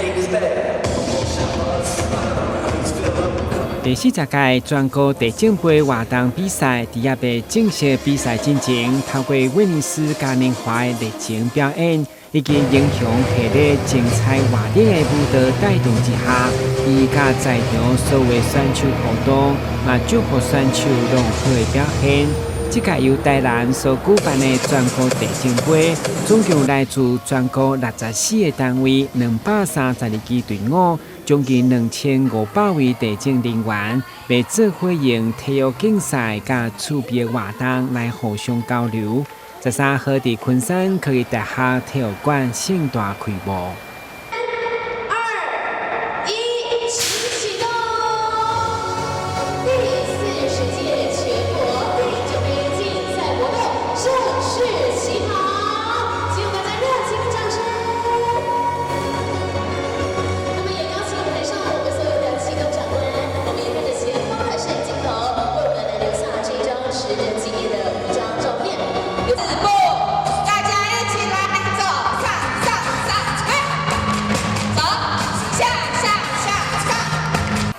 Pain is bad. 第40屆全國地政杯活動比賽，佇猶未正式比賽進前，透過威尼斯嘉年華的熱情表演，以及英雄系列精彩活力的舞蹈帶動之下，伊佮在場所有選手互動，嘛祝福選手良好的表現。這屆由台南所舉辦的全國地政杯，總共來自全國64個單位，232支隊伍，將近2500位地政人員，欲做伙用體育競賽佮趣味活動來互相交流。13號佇昆山科技大學體育館盛大開幕。二一，啟動！第40屆全國地政杯競賽活動正式起跑，請大家熱情的掌聲。那麼也邀請台上我們所有的啟動長官，我們也看着前方的攝影鏡頭，為我們來留下這一張值得紀念的一張照片。四步，大家一起來走，上上上，走，下下下上。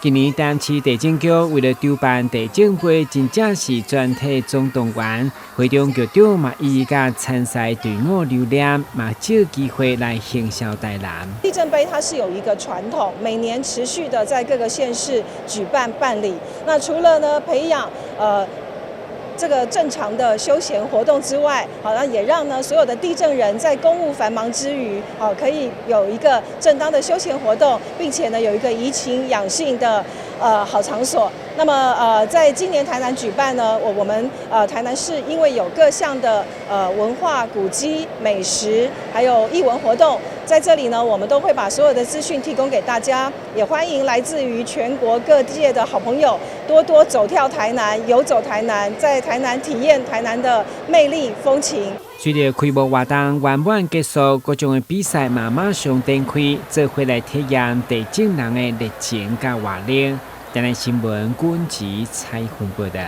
今年台南市地政局為了籌辦地政杯，真正是全體總動員。會長局長嘛，一一佮參賽隊伍留念，嘛藉機會來行銷台南。地政杯它是有一個傳統，每年持續的在各個縣市舉辦辦理。那除了呢培養這個正常的休閒活動之外，好，那也讓呢所有的地政人在公務繁忙之餘，好，可以有一個正當的休閒活動，並且呢有一個怡情養性的好場所。那麼在今年台南舉辦呢，我們台南市因為有各項的文化古蹟、美食，還有藝文活動，在這裡呢，我們都會把所有的資訊提供給大家，也歡迎來自於全國各界的好朋友多多走跳台南、遊走台南，在台南體驗台南的魅力風情。隨著開幕活動圓滿結束，各種的比賽嘛馬上展開，做伙來體驗地政人的熱情佮活力。台南新聞軍籍采訪報道。